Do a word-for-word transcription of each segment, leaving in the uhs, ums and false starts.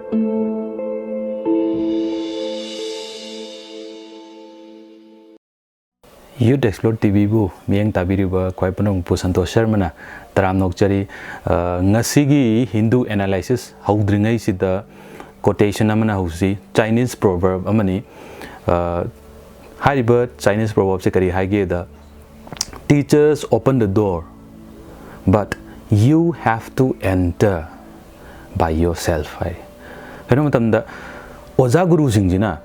Youth Explore ꯇꯤꯚꯤꯕꯨ ꯃꯤꯠꯌꯦꯡ ꯇꯥꯕꯤꯔꯤꯕ ꯈ꯭ꯋꯥꯏ ꯄꯨꯝꯅꯃꯛꯄꯨ ꯁꯟꯇꯣꯁ ꯁꯔꯃꯅ ꯇꯔꯥꯝꯅ ꯑꯣꯛꯆꯔꯤ꯫ ꯑ, ꯉꯁꯤꯒꯤ ꯍꯤꯟꯗꯨ ꯑꯦꯅꯥꯂꯥꯏꯁꯤꯁ ꯍꯧꯗ꯭ꯔꯤꯉꯩꯁꯤꯗ ꯀꯣꯇꯦꯁꯟ ꯑꯃꯅ ꯍꯧꯁꯤ꯫ ꯆꯥꯏꯅꯤꯁ ꯄ꯭ꯔꯣꯚꯔꯕ ꯑꯃꯅꯤ꯫ ꯑ, ꯍꯥꯏꯔꯤꯕ ꯆꯥꯏꯅꯤꯁ ꯄ꯭ꯔꯣꯚꯔꯕꯁꯦ ꯀꯔꯤ ꯍꯥꯏꯒꯦꯗ, "Teachers open the door, but you have to enter by yourself" ꯍꯥꯏ꯫ ꯀꯩꯅꯣ ꯃꯇꯝꯗ ꯑꯣꯖꯥ ꯒꯨꯔꯨꯁꯤꯡꯁꯤꯅ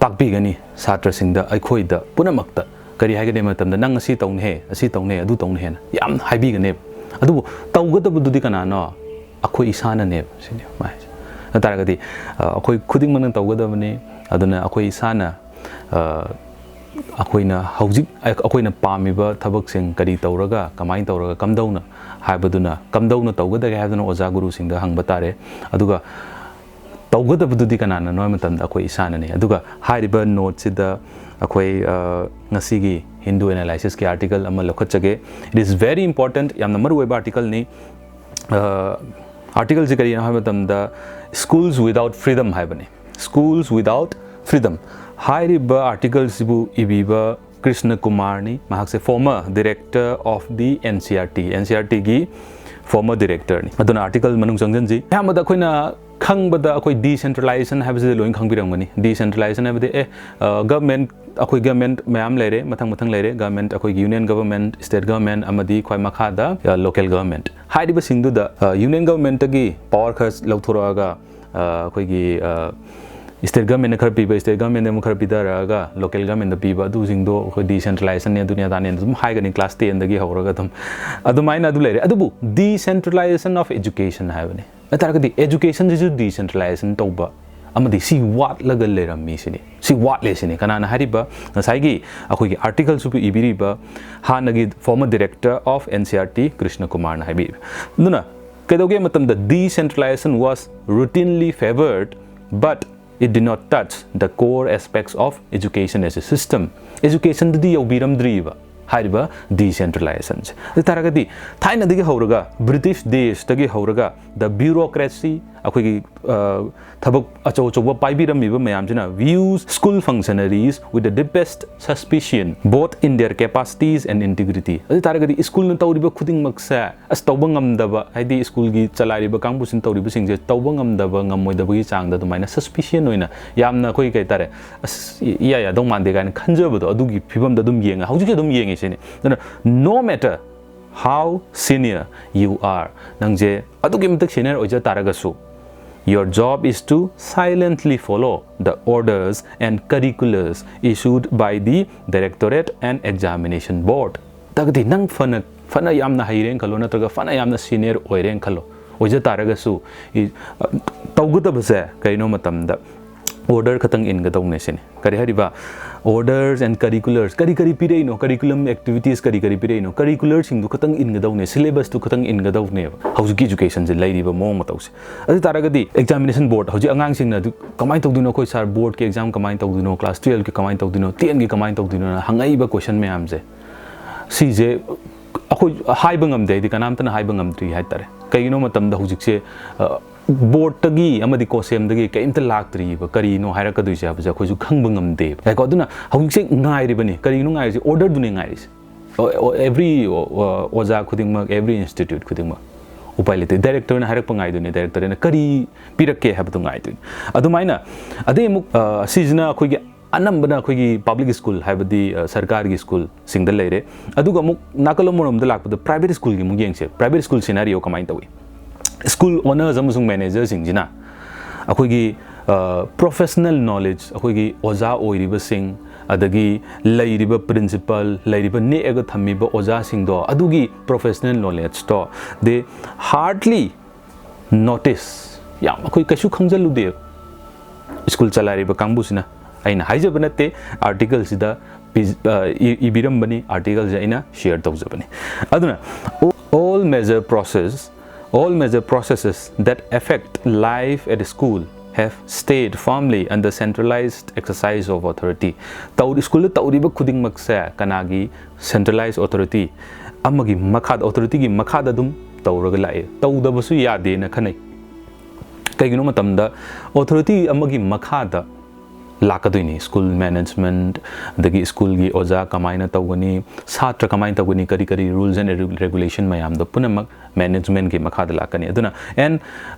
ꯇꯥꯛꯄꯤꯒꯅꯤ ꯁꯥꯇ꯭ꯔꯁꯤꯡꯗ, ꯑꯩꯈꯣꯏꯗ ꯄꯨꯝꯅꯃꯛꯇ꯫ ꯀꯔꯤ ꯍꯥꯏꯒꯅꯤ ꯃꯇꯝꯗ, "ꯅꯪ ꯑꯁꯤ ꯇꯧꯅꯤꯍꯦ, ꯑꯁꯤ ꯇꯧꯅꯤꯍꯦ, ꯑꯗꯨ ꯇꯧꯅꯤꯍꯦꯅ" ꯌꯥꯝ ꯍꯥꯏꯕꯤꯒꯅꯦꯕ꯫ ꯑꯗꯨꯕꯨ ꯇꯧꯒꯗꯕꯗꯨꯗꯤ ꯀꯅꯥꯅꯣ? ꯑꯩꯈꯣꯏ ꯏꯁꯥꯅꯅꯦꯕ ꯁꯤꯅꯦ ꯃꯥ ꯍꯥꯏꯁꯦ꯫ ꯑꯗꯨ ꯇꯥꯔꯒꯗꯤ, ꯑ, ꯑꯩꯈꯣꯏ ꯈꯨꯗꯤꯡꯃꯛꯅ ꯇꯧꯒꯗꯕꯅꯤ꯫ ꯑꯗꯨꯅ ꯑꯩꯈꯣꯏ ꯏꯁꯥꯅ, ꯑ, ꯑꯩꯈꯣꯏꯅ ꯍꯧꯖꯤꯛ ꯑꯩꯈꯣꯏꯅ ꯄꯥꯝꯃꯤꯕ ꯊꯕꯛꯁꯤꯡ ꯀꯔꯤ ꯇꯧꯔꯒ, ꯀꯃꯥꯏꯅ ꯇꯧꯔꯒ, ꯀꯝꯗꯧꯅ ꯍꯥꯏꯕꯗꯨꯅ, ꯀꯝꯗꯧꯅ ꯇꯧꯒꯗꯒꯦ ꯍꯥꯏꯕꯗꯨꯅ ꯑꯣꯖꯥ ꯒꯨꯔꯨꯁꯤꯡꯗ ꯍꯪꯕ ꯇꯥꯔꯦ꯫ ꯑꯗꯨꯒ ꯇꯧꯒꯗꯕꯗꯨꯗꯤ ꯀꯅꯥꯅꯅꯣ ꯍꯥꯏꯕ ꯃꯇꯝꯗ ꯑꯩꯈꯣꯏ ꯏꯁꯥꯅꯅꯤ꯫ ꯑꯗꯨꯒ ꯍꯥꯏꯔꯤꯕ ꯅꯣꯠꯁꯤꯗ ꯑꯩꯈꯣꯏ, ꯑ, ꯉꯁꯤꯒꯤ ꯍꯤꯟꯗꯨ ꯑꯦꯅꯥꯂꯥꯏꯁꯤꯁꯀꯤ ꯑꯥꯔꯇꯤꯀꯜ ꯑꯃ ꯂꯧꯈꯠꯆꯒꯦ꯫ It is very important, ꯌꯥꯝꯅ ꯃꯔꯨꯑꯣꯏꯕ ꯑꯥꯔꯇꯤꯀꯜꯅꯤ꯫ ꯑ, ꯑꯥꯔꯇꯤꯀꯜꯁꯤ ꯀꯔꯤꯅꯣ ꯍꯥꯏꯕ ꯃꯇꯝꯗ, "Schools without freedom" ꯍꯥꯏꯕꯅꯤ꯫ "Schools without freedom" ꯍꯥꯏꯔꯤꯕ ꯑꯥꯔꯇꯤꯀꯜꯁꯤꯕꯨ ꯏꯕꯤꯕ ꯀ꯭ꯔꯤꯁꯅ ꯀꯨꯃꯥꯔꯅꯤ꯫ ꯃꯍꯥꯛꯁꯦ former director of the N C E R T, N C E R Tꯒꯤ former directorꯅꯤ꯫ ꯑꯗꯨꯅ ꯑꯥꯔꯇꯤꯀꯜ ꯃꯅꯨꯡ ꯆꯪꯁꯤꯟꯁꯤ꯫ ꯑꯌꯥꯝꯕꯗ ꯑꯩꯈꯣꯏꯅ ꯈꯪꯕꯗ ꯑꯩꯈꯣꯏ ꯗꯤꯁꯦꯟꯇ꯭ꯔꯦꯂꯥꯏꯖꯦꯁꯟ ꯍꯥꯏꯕꯁꯤꯗꯤ ꯂꯣꯏꯅ ꯈꯪꯕꯤꯔꯝꯒꯅꯤ꯫ ꯗꯤꯁꯦꯟꯇ꯭ꯔꯦꯂꯥꯏꯖꯦꯁꯟ ꯍꯥꯏꯕꯗꯤ, ꯑꯦ, ꯑ, ꯒꯚꯔꯟꯃꯦꯟꯠ, ꯑꯩꯈꯣꯏ ꯒꯚꯔꯟꯃꯦꯟꯠ ꯃꯌꯥꯝ ꯂꯩꯔꯦ, ꯃꯊꯪ ꯃꯊꯪ ꯂꯩꯔꯦ꯫ ꯒꯚꯔꯟꯃꯦꯟꯠ, ꯑꯩꯈꯣꯏꯒꯤ ꯌꯨꯅꯤꯌꯟ ꯒꯚꯔꯟꯃꯦꯟꯠ, ꯁ꯭ꯇꯦꯠ ꯒꯚꯔꯟꯃꯦꯟꯠ, ꯑꯃꯗꯤ ꯈ꯭ꯋꯥꯏ ꯃꯈꯥꯗ, ꯑ, ꯂꯣꯀꯦꯜ ꯒꯚꯔꯟꯃꯦꯟꯠ꯫ ꯍꯥꯏꯔꯤꯕꯁꯤꯡꯗꯨꯗ, ꯑ, ꯌꯨꯅꯤꯌꯟ ꯒꯚꯔꯟꯃꯦꯟꯠꯇꯒꯤ ꯄꯥꯋꯔ ꯈꯔ ꯂꯧꯊꯣꯔꯛꯑꯒ, ꯑ, ꯑꯩꯈꯣꯏꯒꯤ, ꯑ, ꯁ꯭ꯇꯦꯠ ꯒꯚꯔꯟꯃꯦꯟꯠꯅ ꯈꯔ ꯄꯤꯕ, ꯁ꯭ꯇꯦꯠ ꯒꯚꯔꯟꯃꯦꯟꯠꯅ ꯑꯃꯨꯛ ꯈꯔ ꯄꯤꯊꯔꯛꯑꯒ ꯂꯣꯀꯦꯜ ꯒꯚꯔꯟꯃꯦꯟꯠꯇ ꯄꯤꯕ, ꯑꯗꯨꯁꯤꯡꯗꯣ ꯑꯩꯈꯣꯏ ꯗꯤꯁꯦꯟꯇ꯭ꯔꯦꯂꯥꯏꯖꯦꯁꯟꯅꯤ, ꯑꯗꯨꯅꯤ ꯑꯗꯥꯅꯦꯅ ꯑꯗꯨꯝ ꯍꯥꯏꯒꯅꯤ, ꯀ꯭ꯂꯥꯁ ꯇꯦꯟꯗꯒꯤ ꯍꯧꯔꯒ ꯑꯗꯨꯝ꯫ ꯑꯗꯨꯃꯥꯏꯅ ꯑꯗꯨ ꯂꯩꯔꯦ꯫ ꯑꯗꯨꯕꯨ ꯗꯤꯁꯦꯟꯇ꯭ꯔꯦꯂꯥꯏꯖꯦꯁꯟ ꯑꯣꯐ ꯑꯦꯖꯨꯀꯦꯁꯟ ꯍꯥꯏꯕꯅꯤ꯫ ꯑꯗꯨ ꯇꯥꯔꯒꯗꯤ ꯑꯦꯖꯨꯀꯦꯁꯟꯁꯤꯁꯨ ꯗꯤꯁꯦꯟꯇ꯭ꯔꯦꯂꯥꯏꯖꯦꯁꯟ ꯇꯧꯕ ꯑꯃꯗꯤ ꯁꯤ ꯋꯥꯠꯂꯒ ꯂꯩꯔꯝꯃꯤ ꯁꯤꯅꯤ, ꯁꯤ ꯋꯥꯠꯂꯦ ꯁꯤꯅꯤ꯫ ꯀꯅꯥꯅ ꯍꯥꯏꯔꯤꯕ? ꯉꯁꯥꯏꯒꯤ ꯑꯩꯈꯣꯏꯒꯤ ꯑꯥꯔꯇꯤꯀꯜꯁꯤꯕꯨ ꯏꯕꯤꯔꯤꯕ ꯍꯥꯟꯅꯒꯤ former director of N C E R T Krishna ꯀꯨꯃꯥꯔꯅ ꯍꯥꯏꯕꯤꯕ꯫ ꯑꯗꯨꯅ ꯀꯩꯗꯧꯒꯦ ꯃꯇꯝꯗ, "Decentralization was routinely favored, but it did not touch the core aspects of education as a system." ꯑꯦꯖꯨꯀꯦꯁꯟꯗꯗꯤ ꯌꯧꯕꯤꯔꯝꯗ꯭ꯔꯤꯕ ꯍꯥꯏꯔꯤꯕ ꯗꯤꯁꯦꯟꯇ꯭ꯔꯦꯂꯥꯏꯖꯦꯁꯟꯁꯦ꯫ ꯑꯗꯨ ꯇꯥꯔꯒꯗꯤ ꯊꯥꯏꯅꯗꯒꯤ ꯍꯧꯔꯒ, ꯕ꯭ꯔꯤꯇꯤꯁ ꯗꯦꯁꯇꯒꯤ ꯍꯧꯔꯒ, the bureaucracy ꯑꯩꯈꯣꯏꯒꯤ ꯊꯕꯛ ꯑꯆꯧ ꯑꯆꯧꯕ ꯄꯥꯏꯕꯤꯔꯝꯃꯤꯕ ꯃꯌꯥꯝꯁꯤꯅ views school functionaries with the deepest suspicion, both in their capacities and integrity. ꯑꯗꯨ ꯇꯥꯔꯒꯗꯤ ꯁ꯭ꯀꯨꯜꯅ ꯇꯧꯔꯤꯕ ꯈꯨꯗꯤꯡꯃꯛꯁꯦ ꯑꯁ ꯇꯧꯕ ꯉꯝꯗꯕ, ꯍꯥꯏꯗꯤ ꯁ꯭ꯀꯨꯜꯒꯤ ꯆꯂꯥꯏꯔꯤꯕ ꯀꯥꯡꯕꯨꯁꯤꯅ ꯇꯧꯔꯤꯕꯁꯤꯡꯁꯦ ꯇꯧꯕ ꯉꯝꯗꯕ, ꯉꯝꯃꯣꯏꯗꯕꯒꯤ ꯆꯥꯡꯗ ꯑꯗꯨꯃꯥꯏꯅ suspicion ꯑꯣꯏꯅ ꯌꯥꯝꯅ ꯑꯩꯈꯣꯏ ꯀꯩ ꯍꯥꯏꯇꯥꯔꯦ, ꯑꯁ ꯏꯌꯥ ꯌꯥꯗꯧ ꯃꯥꯟꯗꯦ ꯀꯥꯏꯅ ꯈꯟꯖꯕꯗꯣ, ꯑꯗꯨꯒꯤ ꯐꯤꯕꯝꯗ ꯑꯗꯨꯝ ꯌꯦꯡꯉꯦ, ꯍꯧꯖꯤꯛꯁꯨ ꯑꯗꯨꯝ ꯌꯦꯡꯉꯤ ꯁꯤꯅꯤ꯫ ꯑꯗꯨꯅ no matter how senior you are, ꯅꯪꯁꯦ ꯑꯗꯨꯛꯀꯤ ꯃꯇꯤꯛ senior ꯑꯣꯏꯖ ꯇꯥꯔꯒꯁꯨ, your job is to silently follow the orders and curriculars issued by the directorate and examination board. ꯇꯥꯔꯒꯗꯤ ꯅꯪ ꯐꯅ ꯐꯅ ꯌꯥꯝꯅ ꯍꯩꯔꯦꯅ ꯈꯜꯂꯣ, ꯅꯠꯇ꯭ꯔꯒ ꯐꯅ ꯌꯥꯝꯅ senior ꯑꯣꯏꯔꯦꯅ ꯈꯜꯂꯣ, ꯑꯣꯏꯖ ꯇꯥꯔꯒꯁꯨ ꯇꯧꯒꯗꯕꯁꯦ ꯀꯔꯤꯅꯣ ꯃꯇꯝꯗ order ꯈꯛꯇꯪ ꯏꯟꯒꯗꯧꯅꯦ ꯁꯤꯅꯤ꯫ ꯀꯔꯤ ꯍꯥꯏꯔꯤꯕ? Orders and curriculars, ꯀꯔꯤ ꯀꯔꯤ ꯄꯤꯔꯛꯏꯅꯣ, curriculum activities ꯀꯔꯤ ꯀꯔꯤ ꯄꯤꯔꯛꯏꯅꯣ, curricularꯁꯤꯡꯗꯨ ꯈꯛꯇꯪ ꯏꯟꯒꯗꯧꯅꯦ, syllabusꯇꯨ ꯈꯛꯇꯪ ꯏꯟꯒꯗꯧꯅꯦꯕ ꯍꯧꯖꯤꯛꯀꯤ educationꯁꯦ ꯂꯩꯔꯤꯕ ꯃꯑꯣꯡ ꯃꯇꯧꯁꯦ꯫ ꯑꯗꯨ ꯇꯥꯔꯒꯗꯤ examination board, ꯍꯧꯖꯤꯛ ꯑꯉꯥꯡꯁꯤꯡꯅ ꯑꯗꯨ ꯀꯃꯥꯏꯅ ꯇꯧꯗꯣꯏꯅꯣ, ꯑꯩꯈꯣꯏ sir boardꯀꯤ exam ꯀꯃꯥꯏꯅ ꯇꯧꯗꯣꯏꯅꯣ, class twelveꯀꯤ ꯀꯃꯥꯏꯅ ꯇꯧꯗꯣꯏꯅꯣ, tenꯒꯤ ꯀꯃꯥꯏꯅ ꯇꯧꯗꯣꯏꯅꯣꯅ ꯍꯪꯉꯛꯏꯕ question ꯃꯌꯥꯝꯁꯦ, ꯁꯤꯁꯦ ꯑꯩꯈꯣꯏ ꯍꯥꯏꯕ ꯉꯝꯗꯦ, ꯍꯥꯏꯗꯤ ꯀꯅꯥꯝꯇꯅ ꯍꯥꯏꯕ ꯉꯝꯗ꯭ꯔꯤ ꯍꯥꯏꯇꯥꯔꯦ꯫ ꯀꯩꯒꯤꯅꯣ ꯃꯇꯝꯗ ꯍꯧꯖꯤꯛꯁꯦ boardꯇꯒꯤ ꯑꯃꯗꯤ COHSEMꯗꯒꯤ ꯀꯔꯤꯝꯇ ꯂꯥꯛꯇ꯭ꯔꯤꯕ, ꯀꯔꯤꯅꯣ ꯍꯥꯏꯔꯛꯀꯗꯣꯏꯁꯦ ꯍꯥꯏꯕꯁꯦ ꯑꯩꯈꯣꯏꯁꯨ ꯈꯪꯕ ꯉꯝꯗꯦꯕ꯫ ꯌꯥꯏꯀꯣ? ꯑꯗꯨꯅ ꯍꯧꯖꯤꯛꯁꯦ ꯉꯥꯏꯔꯤꯕꯅꯤ꯫ ꯀꯔꯤꯅꯣ ꯉꯥꯏꯔꯤꯁꯦ? Orderꯗꯨꯅꯦ ꯉꯥꯏꯔꯤꯁꯦ꯫ Every ꯑꯣꯖꯥ ꯈꯨꯗꯤꯡꯃꯛ, every institute ꯈꯨꯗꯤꯡꯃꯛ ꯎꯄꯥꯏ ꯂꯩꯇꯦ꯫ Directorꯅ ꯍꯥꯏꯔꯛꯄ ꯉꯥꯏꯗꯣꯏꯅꯦ, directorꯅ ꯀꯔꯤ ꯄꯤꯔꯛꯀꯦ ꯍꯥꯏꯕꯗꯣ ꯉꯥꯏꯗꯣꯏꯅꯤ꯫ ꯑꯗꯨꯃꯥꯏꯅ ꯑꯗꯩ ꯑꯃꯨꯛ ꯁꯤꯁꯤꯅ ꯑꯩꯈꯣꯏꯒꯤ ꯑꯅꯝꯕꯅ ꯑꯩꯈꯣꯏꯒꯤ public school, ꯍꯥꯏꯕꯗꯤ ꯁꯔꯀꯥꯔꯒꯤ schoolꯁꯤꯡꯗ ꯂꯩꯔꯦ꯫ ꯑꯗꯨꯒ ꯑꯃꯨꯛ ꯅꯥꯀꯜ ꯑꯃꯔꯣꯝꯗ ꯂꯥꯛꯄꯗ private schoolꯒꯤ ꯑꯃꯨꯛ ꯌꯦꯡꯁꯦ꯫ Private school scenario ꯀꯃꯥꯏꯅ ꯇꯧꯏ? School owners ꯑꯃꯁꯨꯡ managerꯁꯤꯡꯁꯤꯅ ꯑꯩꯈꯣꯏꯒꯤ professional knowledge, ꯑꯩꯈꯣꯏꯒꯤ ꯑꯣꯖꯥ ꯑꯣꯏꯔꯤꯕꯁꯤꯡ, ꯑꯗꯒꯤ ꯂꯩꯔꯤꯕ principal, ꯂꯩꯔꯤꯕ ꯅꯦꯛꯑꯒ ꯊꯝꯃꯤꯕ ꯑꯣꯖꯥꯁꯤꯡꯗꯣ, ꯑꯗꯨꯒꯤ professional knowledgeꯇꯣ they hardly notice, ꯌꯥꯝ ꯑꯩꯈꯣꯏ ꯀꯩꯁꯨ ꯈꯪꯖꯜꯂꯨꯗꯦꯕ꯫ School ꯆꯂꯥꯏꯔꯤꯕ ꯀꯥꯡꯕꯨꯁꯤꯅ, ꯑꯩꯅ ꯍꯥꯏꯖꯕ ꯅꯠꯇꯦ, articleꯁꯤꯗ ꯏꯕꯤꯔꯝꯕꯅꯤ, articleꯁꯦ ꯑꯩꯅ share ꯇꯧꯖꯕꯅꯤ꯫ ꯑꯗꯨꯅ all major process, all major processes that affect life at school have stayed firmly under centralized exercise of authority. ꯇꯧꯔꯤ, schoolꯗ ꯇꯧꯔꯤꯕ ꯈꯨꯗꯤꯡꯃꯛꯁꯦ ꯀꯅꯥꯒꯤ? Centralized authority ꯑꯃꯒꯤ ꯃꯈꯥꯗ, authorityꯒꯤ ꯃꯈꯥꯗ ꯑꯗꯨꯝ ꯇꯧꯔꯒ ꯂꯥꯛꯑꯦ꯫ ꯇꯧꯗꯕꯁꯨ ꯌꯥꯗꯦꯅ ꯈꯟꯅꯩ꯫ ꯀꯩꯒꯤꯅꯣ ꯃꯇꯝꯗ ꯑꯣꯊꯣꯔꯤꯇꯤ ꯑꯃꯒꯤ ꯃꯈꯥꯗ ꯂꯥꯛꯀꯗꯣꯏꯅꯤ꯫ ꯁ꯭ꯀꯨꯜ ꯃꯦꯅꯦꯖꯃꯦꯟꯠ, ꯑꯗꯒꯤ ꯁ꯭ꯀꯨꯜꯒꯤ ꯑꯣꯖꯥ ꯀꯃꯥꯏꯅ ꯇꯧꯒꯅꯤ, ꯁꯥꯇ꯭ꯔ ꯀꯃꯥꯏꯅ ꯇꯧꯒꯅꯤ, ꯀꯔꯤ ꯀꯔꯤ ꯔꯨꯜꯁ ꯑꯦꯟ ꯔꯦꯒꯨꯂꯦꯁꯟ ꯃꯌꯥꯝꯗꯣ ꯄꯨꯝꯅꯃꯛ ꯃꯦꯅꯦꯖꯃꯦꯟꯠꯀꯤ ꯃꯈꯥꯗ ꯂꯥꯛꯀꯅꯤ꯫ ꯑꯗꯨꯅ and